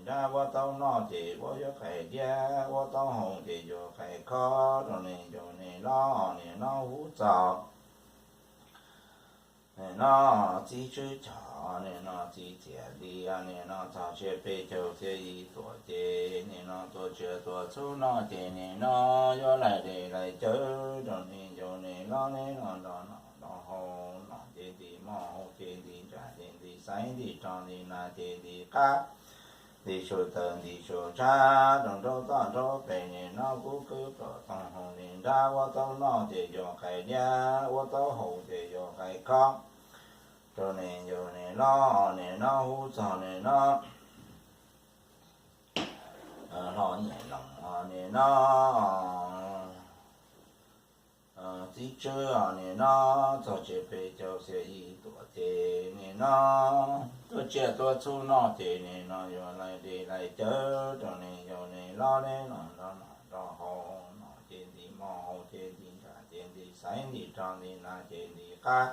nrab, ua taub noj ces ua yuav qais diab, ua taub hau ces yuav qais khob, rau nis yau nis lob nis no hub txog nis no txib tswb chom nis no txib txias li nis no txog tsiab peb caug xiab ib tuam ces nis no tuaj tsiaj tuaj txhub noj ces nis no yuav laij dej laij cawv rau nis yau nis lob nis no nrog noj nrog haus, noj ces nti mov haus ces nti ntsaj ces nti xaiv nti rog nti nas ces nti qab nti su taw nti su ntshab, rau nraub toj nraub pes nis no kub kwb plom toog haus nis nrab, ua taub noj ces yuav qais diab, ua taub hau ces yuav qais khob, rau nis yau nis lob nis no hub txog nis no hlo nyiam loos nis no txib tswb nis no txog tsiab peb caug xiab ib tuam ces nis no tuaj tsiaj tuaj txhub noj ces nis no yuav laij dej laij cawv rau nis yau nis lob nis no nrog noj nrog haus, noj ces nti mov haus ces nti ntsaj ces nti xaiv nti rog nti nas ces nti qab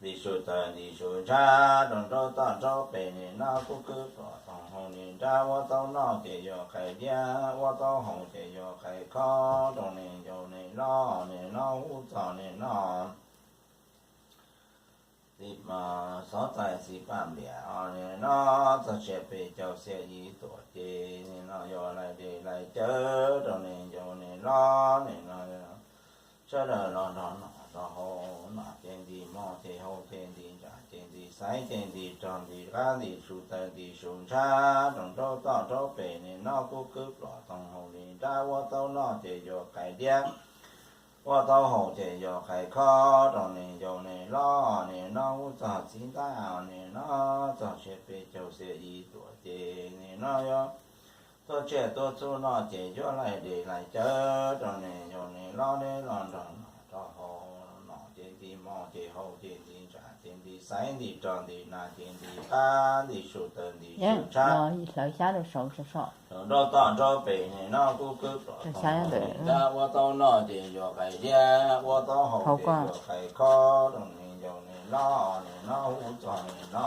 nti su taw nti su ntshab, rau nraub toj nraub pes nis no kub kwb plom toog haus nis nrab, ua taub noj ces yuav qais diab, ua taub hau ces yuav qais khob, rau nis yau nis lob nis no hub txog nis no xov txais xis paj npias nis no txog tsiab peb caug xiab ib tuam ces nis no yuav laij dej laij cawv rau nis yau nis lob nis no sawv daws los nrog noj nrog haus, noj ces nti mov ces haus ces nti ntsaj ces nti xaiv ces nti rog nti qab nti su taw nti su ntshab, rau nraub toj nraub pes nis no kub kwb plom toog haus nis nrab, ua taub noj ces yuav qais diab, ua taub hau ces yuav qais khob, rau nis yau nis lob nis no hub txog txib ntab nis no txog tsiab peb caug xiab ib tuam ces nis no yuav tuaj tsiaj tuaj txhub noj ces yuav laij dej laij cawv rau nis yau nis lob nis los nrog noj nrog haus, noj ces nti mov ces haus ces nti ntsaj ces nti xaiv nti rog nti nas ces nti qab nti su taw nti su ntshab, rau nraub toj nraub pes nis no kub kwb plom toog haus nis nrab, ua taub noj ces yuav qais diab, ua taub hau ces yuav qais khob, rau nis yau nis lob nis no hub txog nis no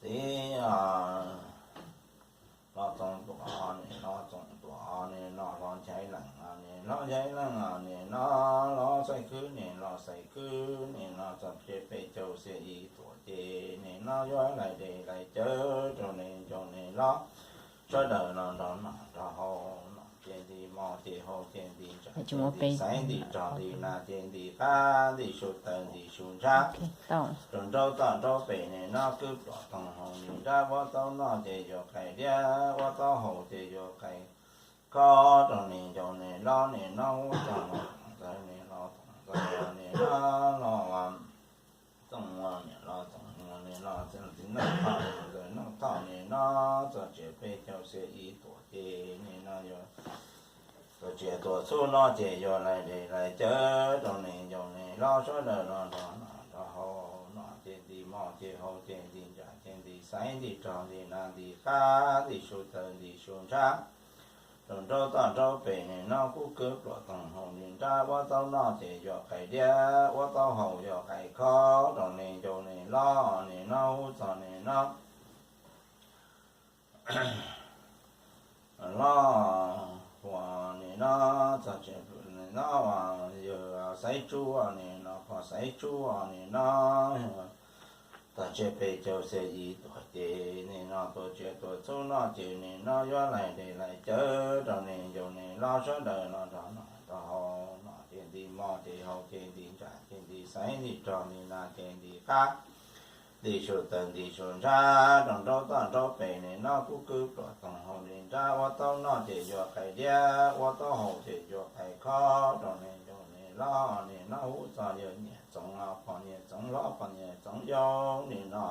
tib los txoov tuam nis no txoov tuam nis no hlob nchaiv leej nis hlob nchaiv leej nis no hlob xaiv khwb nis hlob xaiv khwb nis no txog tsiab peb caug xiab ib tuam ces nis no yuav laij dej laij cawv rau nis yau nis lob sawv daws los nrog noj nrog haus, noj ces nti mov ces haus ces nti ntsaj ces nti xaiv nti rog nti nas ces nti qab nti su taw nti su ntshab, rau nraub toj nraub pes nis no kub plom toog haus nis nrab, ua taub noj ces yuav qais diab, ua taub hau ces yuav qais khob, rau nis yau nis lob nis no hub txog los toom ntxawg nis los toom ntxawg nis no los txoov ua niam los txoov ua nis los txiv neej thoj nis ntxawg neej thoj nis no txog tsiab peb caug xiab ib tuam ces nis no yuav tuaj tsiaj tuaj txhub noj ces yuav laij dej laij cawv rau nis yau nis lob sawv daws los nrog noj nrog haus, noj ces nti mov ces haus ces nti ntsaj ces nti xaiv nti rog nti nas nti qab nti su taw nti su ntshab, rau nraub toj nraub pes nis no kub kwb plom toog haus nis nrab, ua taub noj ces yuav qais diab, ua taub hau yuav qais khob, rau nis yau nis lob nis no hub txog nis no lob hua nis no txog tsiab nis no yawg xaiv tsub nis no pog xaiv tsub nis no txog tsiab peb caug xiab ib tuam ces nis no tuaj tsiaj tuaj txhub noj ces nis no yuav laij dej laij cawv rau nis yau nis lob sawv daws los nrog noj nrog haus, noj ces nti mov ces haus ces nti ntsaj ces nti xaiv nti rog nti nas ces nti qab nti su taw nti su ntshab, rau nraub toj nraub pes nis no kub kwb plom toog haus nis nrab, ua taub noj ces yuav qais diab, ua taub hau ces yuav qais khob, rau nis yau nis lob nis no hub txog yawg nyiam txoov pog nyiam txoov hlob pog nyiam txoov yau nis no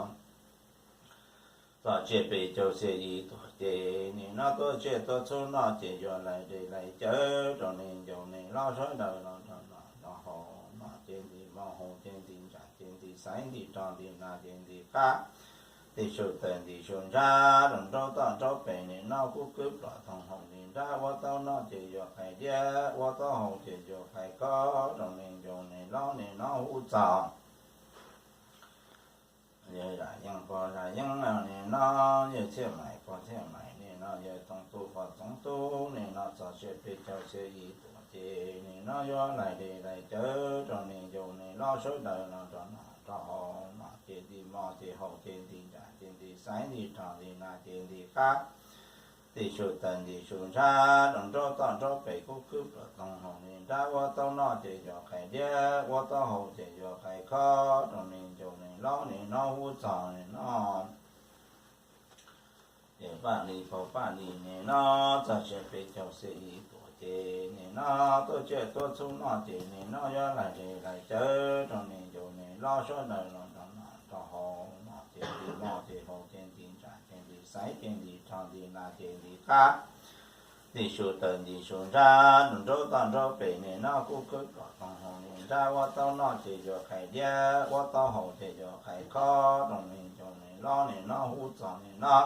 txog tsiab peb caug xiab ib tuam ces nis no tuaj tsiaj tuaj txhub noj ces yuav laij dej laij cawv rau nis yau nis lob sawv daws los nrog noj nrog haus, noj ces nti mov haus ces nti ntsaj ces nti xaiv nti rog nti nas ces nti qab nti su taw nti su ntshab, rau nraub toj nraub pes nis no kub kwb plom toog haus nis nrab, ua taub noj ces yuav qais diab, ua taub hau ces yuav qais khob, rau nis yau nis lob nis no hub txog no yawg Txhiaj Maim pog Txhiaj Maim, nim no yawg Txoov Tub pog Txoov Tub, nim no txog tsiab peb caug xiab ib tuam ces nim no yuav laig dej laig cawv rau neeg ncuj neeg loj sawv daws los rau noj rau haus, noj ces nti mov ces haus ces nti ntsam ces nti xaiv nti rog nti nas ces nti qab, nti su taws nti su ntsab, rau nraub toj nraub pem kub kwb pluas toog haus li nrab, ua tau noj ces yuav qais diab, ua tau haus ces yuav qais khob, rau neeg ncuj neeg loj nim no hub txog nim no ces Paj Lis pog Paj Lis nim no txog tsiab peb caug xiab ib tuam ces nim no tuaj tsiaj tuaj txhub noj ces nim no yuav laig dej laig cawv rau neeg ncuj neeg loj sawv daws los rau noj rau haus, noj ces nti mov ces haus ces nti ntsam ces nti xaiv ces nti rog nti nas ces nti qab, nti su taws nti su ntsab, rau nraub toj nraub pem nim no kub kwb pluas toog haus li nrab, ua tau noj ces yuav qais diab, ua tau haus ces yuav qais khob, rau neeg ncuj neeg loj nim no hub txog nim no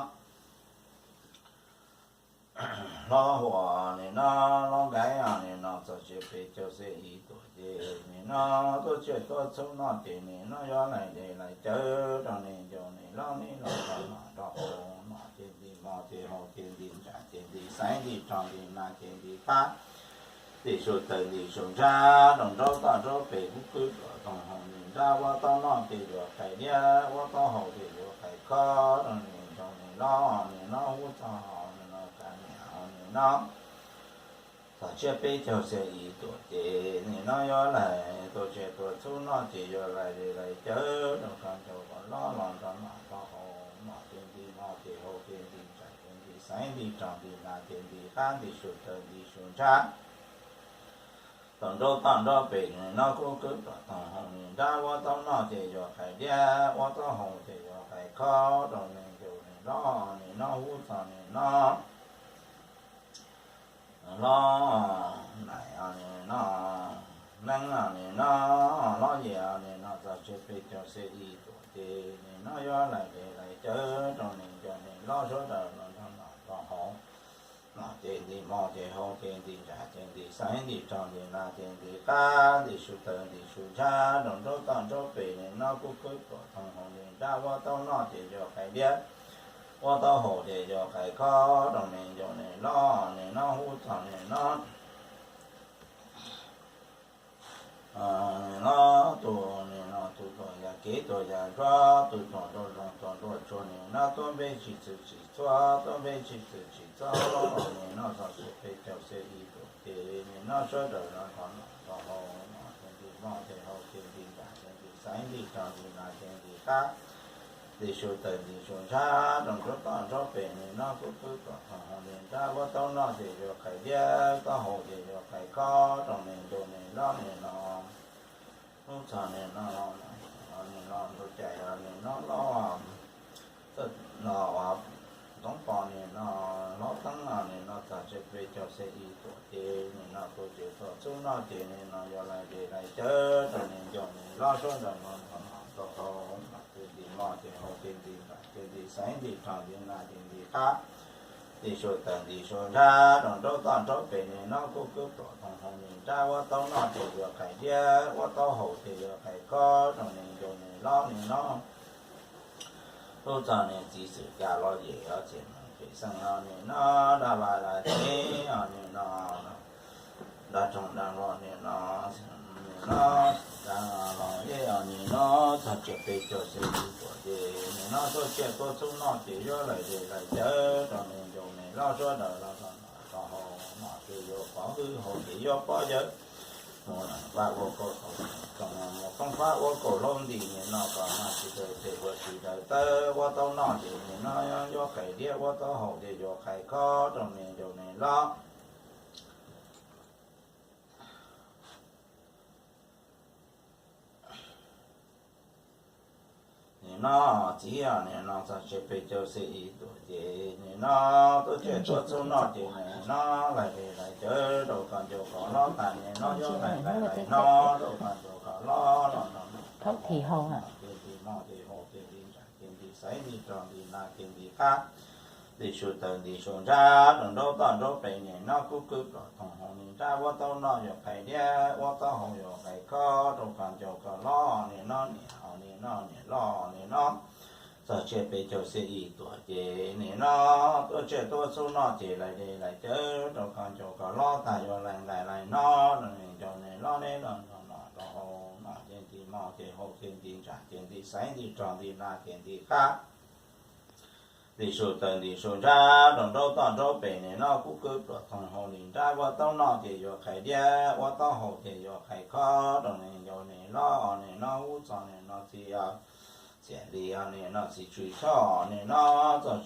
hlob Huas nim no, hlob Nkaib nim no txog tsiab peb caug xiab ib tuam ces nim no tuaj tsiaj tuaj txhub noj ces nim no yuav laig dej laig cawv rau neeg ncuj neeg loj nim no rau noj rau haus, noj ces nti mov ces haus ces nti ntsam ces nti xaiv nti rog nti nas ces nti qab, nti su taws nti su ntsab, rau nraub toj nraub pem kub kwb pluas toog haus li nrab, ua tau noj ces yuav qais diab, ua tau haus ces yuav qais khob, rau neeg ncuj neeg loj nim no hub txog nim no kav niam nim no txog tsiab peb caug xiab ib tuam ces nim no yuav laig tuaj tsiaj tuaj txhub noj ces yuav laig dej laig cawv rau koj ncaus kom loj los rau noj rau haus, noj ces nti mov ces haus ces nti ntsam ces nti xaiv nti rog nti nas ces nti qab nti su taws nti su ntsab, rau nraub toj nraub pem nim no kub kwb pluas toog haus li nrab, ua tau noj ces yuav qais diab, ua tau haus ces yuav qais khob, rau neeg ncuj neeg loj nim no hub txog nim no hlob Naim nim no, Neeb nim no, hlob Yias nim no txog tsiab peb caug xiab ib tuam ces nim no yuav laig dej laig cawv rau neeg ncuj neeg loj sawv daws los rau noj rau haus, noj ces nti mov ces haus ces nti ntsam ces nti xaiv nti rog nti nas ces nti qab nti su taws nti su ntsab, rau nraub toj nraub pem nim no kub kwb pluas toog haus li nrab, ua tau noj ces yuav qais diab, ua tau haus ces yuav qais khob, rau neeg ncuj neeg loj nim no hub txog nim no nim no tus nim no tus tuam yam kev tuam yam ntsuab, tus tuam nraug zoov tuam nraug tshua nim no tuaj npe tsis txwm tsis txhua, tuaj npe tsis txwm tsis txhua, nim no txog tsiab peb caug xiab ib tuam ces nim no sawv daws los rau noj rau haus, noj ces nti mov ces haus ces nti ntsam ces nti xaiv nti rog nti nas ces nti qab nti su taws nti su ntsab, rau nraub toj nraub pem nim no kub kwb pluas toog haus li nrab, ua tau noj ces yuav qais diab, tau haus ces yuav qais khob, rau neeg ncuj neeg loj nim no hub txog nim no nim no ntsuj cais nim no loj no Ntxoov Pov nim no, hlob Teeb nim no txog tsiab peb caug xiab ib tuam ces nim no tuaj tsiaj tuaj txhub noj ces nim no yuav laig dej laig cawv rau neeg ncuj neeg loj sawv daws los rau noj rau haus, noj ces nti mov ces haus ces nti ntsam ces nti xaiv nti rog nti nas ces nti qab nti su taws nti su ntsab, rau nraub toj nraub pem nim no kub kwb pluas toog haus li nrab, ua tau noj ces yuav qais diab, ua tau haus ces yuav qais khob, rau neeg ncuj neeg loj nim no hub txog niam txiv xwm cas los yem os, txiv neej pej xeem os nim no, dab vaj dab tsev os nim no, dab roog dab luag nim no, nim no, dab los yej os nim no, txog tsiab peb caug xiab ib tuam ces nim no tuaj tsiaj tuaj txhub noj ces yuav laig dej laig cawv rau neeg ncuj neeg loj sawv daws los rau noj rau haus, noj ces yuav pov hwj haus ces yuav pov yawg, mus lam vaj ua kauj, mus poob fab ua kauj hlaub nti nim no kom noj tsis daws tes ua tsis daws taw, ua tau noj ces nim no yuav qais diab, ua tau haus ces yuav qais khob, rau neeg ncuj neeg loj nim no txiv os nim no txog tsiab peb caug xiab ib tuam ces nim no tuaj tsiaj tuaj txhub noj ces nim no laig dej laig cawv rau koj ncaus kom loj tas nim no yuav laig laig laig no rau koj ncaus kom loj los no no ces nti mov ces haus ces nti ntsam ces nti xaiv nti rog nti nas ces nti qab nti su taws nti su ntsab, rau nraub toj nraub pem nim no kub kwb pluas toog haus li nrab, ua tau noj yuav qais diab, ua tau haus yuav qais khob, rau koj ncaus kom loj nim no niam os nim no niam loj nim no txog tsiaj peb caug xiab ib tuam ces nim no tuaj tsiaj tuaj txhub noj ces lais dej lais cawv rau koj ncaus koj hlob tag yuav lais nqaij lais hnob rau neeg ncaus neeg hlob neb los noj noj rau haus noj ces nti mov ces haus ces nti ntsaj ces nti xaiv nti rog nti nas ces nti qab nti su taw nti su ntshab rau nraub toj nraub pes nim no kub kwb pluas thooj hauv li nrab ua taub noj ces yuav qhais diab ua taub hau ces yuav qhais khob rau neeg ncaus neeg hlob os nim no hub txog nim no txiv os txiam li os nim no txiv tsw choj nim no txog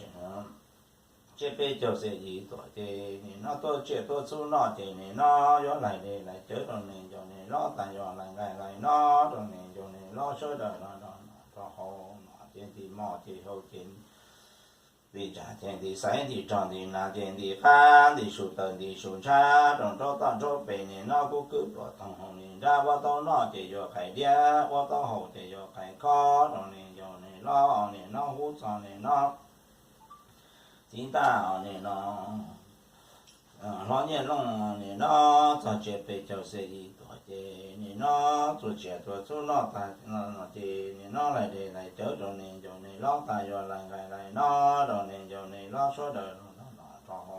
tsiaj peb caug xiab ib tuam ces nim no tuaj tsiaj tuaj txhub noj ces nim no yuav lais dej lais cawv rau neeg ncaus neeg hlob tag yuav lais nqaij lais hnob rau neeg ncaus neeg hlob sawv daws los noj noj rau haus noj ces nti mov ces haus ces nti ntsaj ces nti xaiv nti rog nti nas ces nti qab nti su taw nti su ntshab rau nraub toj nraub pes nim no kub kwb pluas thooj hauv li nrab ua taub noj ces yuav qhais diab ua taub hau ces yuav qhais khob rau neeg ncaus neeg hlob nim no hub txog nim no txiv ntaj os nim no hlob nyiaj looj nim no txog tsiaj peb caug xiab ib tuam ces nim no tuaj tsiaj tuaj txhub noj tag ces nim no lais dej lais cawv rau neeg ncaus neeg hlob tag yuav lais nqaij lais hnob rau neeg ncaus neeg hlob sawv daws los noj noj rau haus